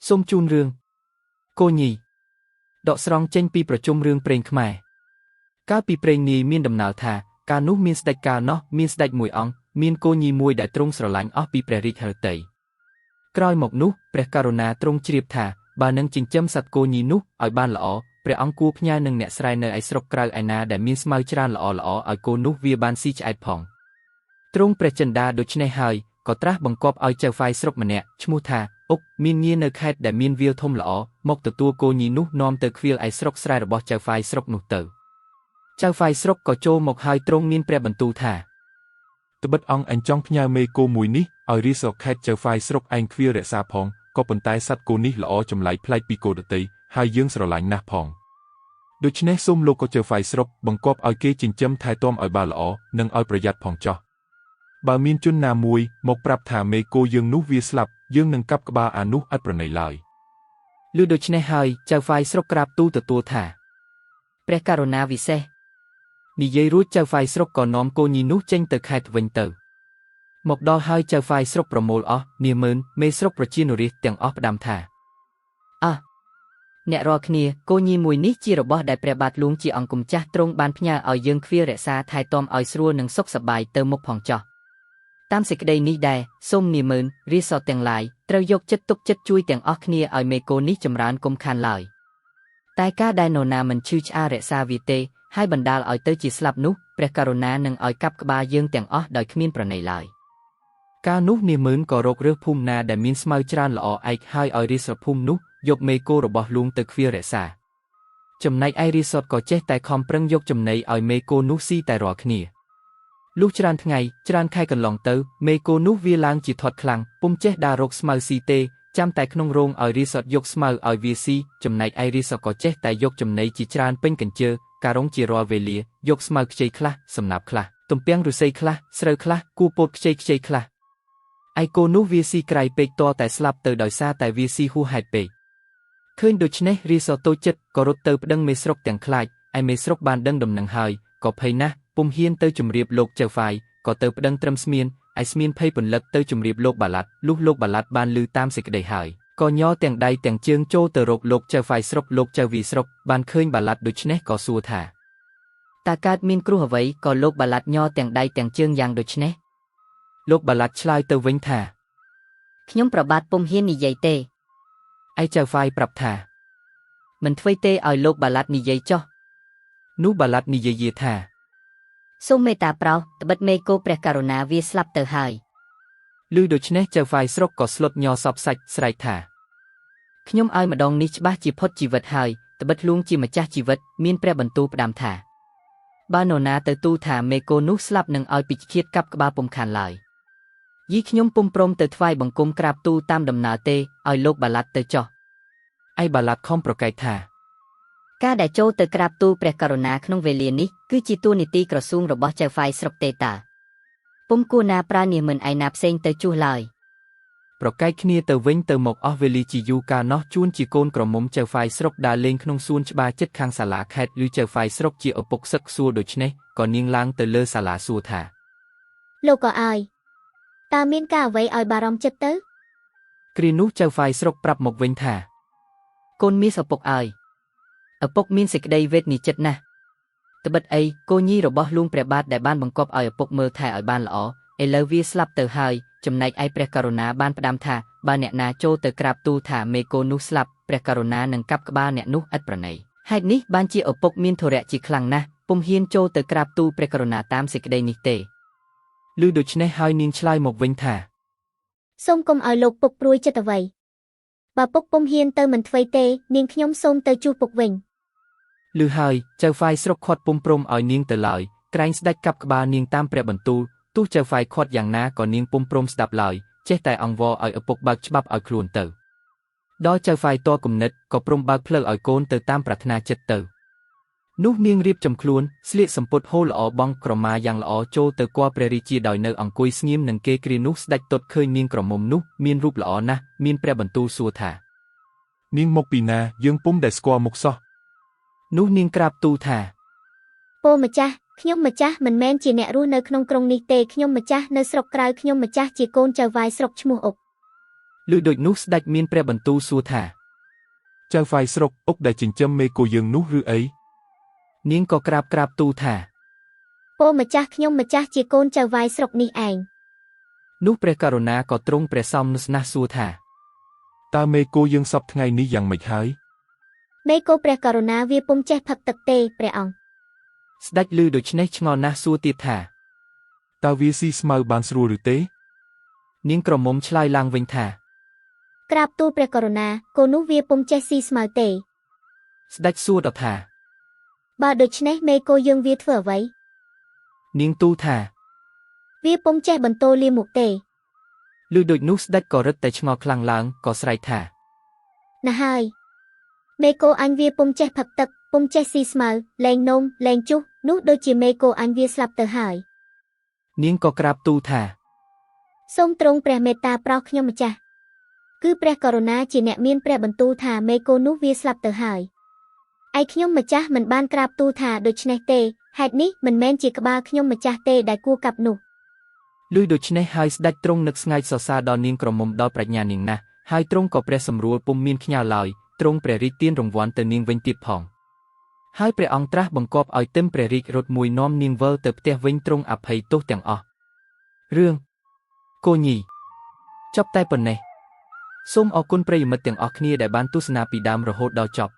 សូមជូនរឿងគោញីដកស្រង់ចេញពីប្រជុំរឿងព្រេងខ្មែរកាលពីព្រេងនាយមានដំណើរថាកាលនោះមានស្ដេចកាលនោះមានស្ដេចមួយអង្គមានគោញីមួយដែលទ្រង់ស្រឡាញ់អស់ពីព្រះរាជហឫទ័យក្រោយមកនោះព្រះករុណាទ្រង់ជ្រាបថាបើនឹងចិញ្ចឹមសត្វគោញីនោះឲ្យបានល្អព្រះអង្គគួរផ្ញើនឹងអ្នកស្រែនៅឯស្រុកក្រៅឯណាដែលមានស្មៅច្រើនល្អៗឲ្យគោនោះវាបានស៊ីឆ្អែតផងទ្រង់ព្រះចិន្តាដូច្នេះហើយក៏ត្រាស់បង្គាប់ឲ្យចៅហ្វាយស្រុកម្នាក់ឈ្មោះថាអុកមានងារនៅខេត្តដែលមានវាលធំល្អមកទទួលគោញីនោះនាំទៅខ្វៀលឯស្រុកស្រែរបស់ចៅហ្វាយស្រុកនោះទៅចៅហ្វាយស្រុកក៏ចូលមកហើយទ្រង់មានព្រះបន្ទូលថា ត្បិតអង្គអញចង់ផ្ញើមេគោមួយនេះឲ្យរាជស្រុកខេត្តចៅហ្វាយស្រុកឯងខ្វៀលរក្សាផងក៏ប៉ុន្តែសត្វគោនេះល្អចម្លែកប្លែកពីគោដទៃហើយយើងស្រឡាញ់ណាស់ផងដូច្នេះសូមលោកក៏ចៅហ្វាយស្រុកបង្គាប់ឲ្យគេចិញ្ចឹមថែទាំឲ្យបានល្អនិងឲ្យប្រយ័ត្នផងចោះបើមានជនណាមួយមកប្រាប់ថាមេគោយើងនោះវាស្លាប់យើងនឹងកាប់ក្បាលអានោះឥតប្រណីឡើយ ឮដូច្នេះហើយចៅហ្វាយស្រុកក្រាបទូលទទួលថា ព្រះករុណាវិសេស និយាយរួចចៅហ្វាយស្រុកក៏នាំគោញីនោះចេញទៅខេត្តវិញទៅមកដល់ហើយចៅហ្វាយស្រុកប្រមូលអស់នាម៉ឺនមេស្រុកប្រជានុរាស្ត្រទាំងអស់ផ្ដាំថា អះអ្នករាល់គ្នាគោញីមួយនេះជារបស់ដែលព្រះបាទលួងជាអង្គម្ចាស់ទ្រង់បានផ្ញើឲ្យយើងខ្វៀលរក្សាថែទាំឲ្យស្រួលនិងសុខសប្បាយទៅមុខផងចោះតាមសេចក្តីនេះដែរសូមនាម៉ឺនរាជសទាំងឡាយត្រូវយកចិត្តទុកចិត្តជួយទាំងអស់គ្នាឲ្យមេគោនេះចម្រើនគុំខានឡើយតែការដែលនរណាមិនឈឺឆ្អាលរក្សាវាទេហើយបណ្ដាលឲ្យទៅជាស្លាប់នោះព្រះករុណានឹងឲ្យកាប់ក្បាលយើងទាំងអស់ដោយគ្មានប្រណីឡើយ កាលនោះនាម៉ឺនក៏រករើសភូមិណាដែលមានស្មៅច្រើនល្អឯកហើយឲ្យរាជស្រុកភូមិនោះយកមេគោរបស់លួងទៅខ្វៀលរក្សាចំណែកឯរាជសក៏ចេះតែខំប្រឹងយកចំណីឲ្យមេគោនោះស៊ីតែរាល់គ្នាលុះច្រើនថ្ងៃច្រើនខែកន្លងទៅមេគោនោះវាឡើងជាធាត់ខ្លាំងពុំចេះដើររកស្មៅស៊ីទេចាំតែក្នុងរោងឲ្យរាជសយកស្មៅឲ្យវាស៊ីចំណែកឯរាជសក៏ចេះតែយកចំណីជាច្រើនពេញកញ្ជើការងជារាល់វេលាយកស្មៅខ្ចីខ្លះសំណាបខ្លះទំពាំងឫស្សីខ្លះស្រូវខ្លះគូពោតខ្ចីខ្ចីខ្លះឯគោនោះវាស៊ីក្រៃពេកតតែស្លាប់ទៅដោយសារតែវាស៊ីហួសហេតុពេកឃើញដូច្នេះរាជសតូចចិត្តក៏រត់ទៅប្តឹងមេស្រុកទាំងខ្លាចឯមេស្រុកបានដឹងដំណឹងហើយក៏ភ័យណាស់ពុំហ៊ានទៅជម្រាបលោកចៅហ្វាយក៏ទៅប្តឹងត្រឹមស្មានឯស្មានភ័យពន្លឹកទៅជម្រាបលោកបាឡាត់លុះលោកបាឡាត់បានឮតាមសេចក្តីហើយក៏ញ័រទាំងដៃទាំងជើងចូលទៅរកលោកចៅហ្វាយស្រុកលោកចៅវីស្រុកបានឃើញបាឡាត់ដូច្នេះក៏សួរថា តើកើតមានគ្រោះអ្វីក៏លោកបាឡាត់ញ័រទាំងដៃទាំងជើងយ៉ាងដូច្នេះ លោកបាឡាត់ឆ្លើយទៅវិញថា ខ្ញុំប្របាទពុំហ៊ាននិយាយទេ ឯចៅហ្វាយប្រាប់ថា មិនធ្វើទេឲ្យលោកបាឡាត់និយាយចុះ នោះបាឡាត់និយាយថា សូមមេត្តាប្រោសត្បិតមេគោព្រះករុណាវាស្លាប់ទៅហើយ ឮដូច្នេះចៅហ្វាយស្រុកក៏ស្លុតញ័រសពសាច់ស្រែកថា ខ្ញុំឲ្យម្ដងនេះច្បាស់ជាផុតជីវិតហើយត្បិតលួងជាម្ចាស់ជីវិតមានព្រះបន្ទូលផ្ដាំថាបើនរណាទៅទូលថាមេគោនោះស្លាប់នឹងឲ្យពិឃាតកាប់ក្បាលពុំខានឡើយយីខ្ញុំពុំព្រមទៅថ្វាយបង្គំក្រាបទូលតាមដំណើរទេឲ្យលោកបាឡាត់ទៅចោះ ឯបាឡាត់ខំប្រកែកថា ការដែលចូលទៅក្រាបទូលព្រះករុណាក្នុងវេលានេះគឺជាតួនាទីក្រសួងរបស់ចៅហ្វាយស្រុកទេតាពុំគួរណាប្រើនាមិនឯណាផ្សេងទៅជួសឡើយ ប្រកែកគ្នាទៅវិញទៅមកអស់វេលាជាយូរកាលនោះជួនជាកូនក្រមុំចៅហ្វាយស្រុកដើរលេងក្នុងសួនច្បារចិត្តខាងសាលាខេត្តឬចៅហ្វាយស្រុកជាឪពុកសឹកសួរដូច្នេះក៏នាងឡើងទៅលើសាលាសួរថា លោកក៏ឲ្យតើមានការអ្វីឲ្យបារម្ភចិត្តទៅ គ្រានោះចៅហ្វាយស្រុកប្រាប់មកវិញថា កូនមាសឪពុកអើយឪពុកមានសេចក្តីវេទនាចិត្តណាស់ត្បិតអីគោញីរបស់លួងព្រះបាទដែលបានបង្គាប់ឲ្យឪពុកមើលថែឲ្យបានល្អឥឡូវវាស្លាប់ទៅហើយចំណែកឯព្រះករុណាបានផ្ដាំថាបើអ្នកណាចូលទៅក្រាបទូលថាមេគោនោះស្លាប់ព្រះករុណានឹងកាប់ក្បាលអ្នកនោះឥតប្រណីហេតុនេះបានជាឪពុកមានធុរៈជាខ្លាំងណាស់ពុំហ៊ានចូលទៅក្រាបទូលព្រះករុណាតាមសេចក្តីនេះទេ ឮដូច្នេះហើយនាងឆ្លើយមកវិញថា សូមកុំឲ្យលោកពុកព្រួយចិត្តអ្វីបើពុកពុំហ៊ានទៅមិនធ្វើទេនាងខ្ញុំសូមទៅជួសពុកវិញ ឮហើយចៅហ្វាយស្រុកខាត់ពុំព្រមឲ្យនាងទៅឡើយក្រែងស្ដេចកាប់ក្បាលនាងតាមព្រះបន្ទូលទោះចៅហ្វាយខាត់យ៉ាងណាក៏នាងពុំព្រមស្ដាប់ឡើយចេះតែអង្វរឲ្យឪពុកបើកច្បាប់ឲ្យខ្លួនទៅដល់ចៅហ្វាយតគំនិតក៏ព្រមបើកផ្លូវឲ្យកូនទៅតាមប្រាថ្នាចិត្តទៅនោះនាងរៀបចំខ្លួនស្លៀកសំពត់ហូលល្អបង់ក្រមាយ៉ាងល្អចូលទៅគាល់ព្រះរាជាដោយនៅអង្គុយស្ងៀមនឹងគេគ្រានោះស្ដេចទតឃើញនាងក្រមុំនោះមានរូបល្អណាស់មានព្រះបន្ទូលសួរថា នាងមកពីណាយើងពុំដែលស្គាល់មុខសោះ នោះនាងក្រាបទូលថា ពោម្ចាស់ខ្ញុំម្ចាស់មិនមែនជាអ្នករស់នៅក្នុងក្រុងនេះទេខ្ញុំម្ចាស់នៅស្រុកក្រៅខ្ញុំម្ចាស់ជាកូនចៅហ្វាយស្រុកឈ្មោះអុក ឮដូចនោះស្ដេចមានព្រះបន្ទូលសួរថា ចៅហ្វាយស្រុកអុកដែលចិញ្ចឹមមេគោយើងនោះឬអី នាងក៏ក្រាបក្រាបទូលថា ពោម្ចាស់ខ្ញុំម្ចាស់ជាកូនចៅហ្វាយស្រុកនេះឯង នោះព្រះករុណាក៏ទ្រង់ព្រះសោមនស្សណាស់សួរថា តើមេគោយើងសព្វថ្ងៃនេះយ៉ាងម៉េចហើយ មេគោព្រះករុណាវាពុំចេះផឹកទឹកទេព្រះអង្គ ស្ដេចឮដូច្នេះឆ្ងល់ណាស់សួរទៀតថា តើវាស៊ីស្មៅបានស្រួលឬទេ នាងក្រមុំឆ្លើយឡើងវិញថា ក្រាបទូលព្រះករុណាគោនោះវាពុំចេះស៊ីស្មៅទេ ស្ដេចសួរដល់ថា បើដូច្នេះមេគោយើងវាធ្វើអ្វី នាងទូលថា វាពុំចេះបន្ទោលាមកទេ ឮដូចនោះស្ដេចក៏រឹតតែឆ្ងល់ខ្លាំងឡើងក៏ស្រែកថា ណាស់ហើយមេគោអញវាពុំចេះផឹកទឹកពុំចេះស៊ីស្មៅលែងនំលែងជុះនោះដូចជាមេគោអញវាស្លាប់ទៅហើយ នាងក៏ក្រាបទូលថា សូមទ្រង់ព្រះមេត្តាប្រោសខ្ញុំម្ចាស់គឺព្រះករុណាជាអ្នកមានព្រះបន្ទូលថាមេគោនោះវាស្លាប់ទៅហើយឯខ្ញុំម្ចាស់មិនបានក្រាបទូលថាដូច្នេះទេហេតុនេះមិនមែនជាក្បាលខ្ញុំម្ចាស់ទេដែលគួរកាប់នោះ ឮដូច្នេះហើយស្ដេចទ្រង់នឹកស្ងើចសរសើរដល់នាងក្រមុំដល់ប្រាជ្ញានាងណាស់ហើយទ្រង់ក៏ព្រះសម្រួលពុំមានខ្ញាល់ឡើយទ្រង់ព្រះរាជទានរង្វាន់ទៅនាងវិញទៀតផងហើយព្រះអង្គត្រាស់បង្គាប់ឲ្យទឹមព្រះរាជរថមួយនាំនាងវិលទៅផ្ទះវិញទ្រង់អភ័យទោសទាំងអស់រឿងគោញីចប់តែប៉ុណ្ណេះសូមអរគុណប្រិយមិត្តទាំងអស់គ្នាដែលបានទស្សនាពីដើមរហូតដល់ចប់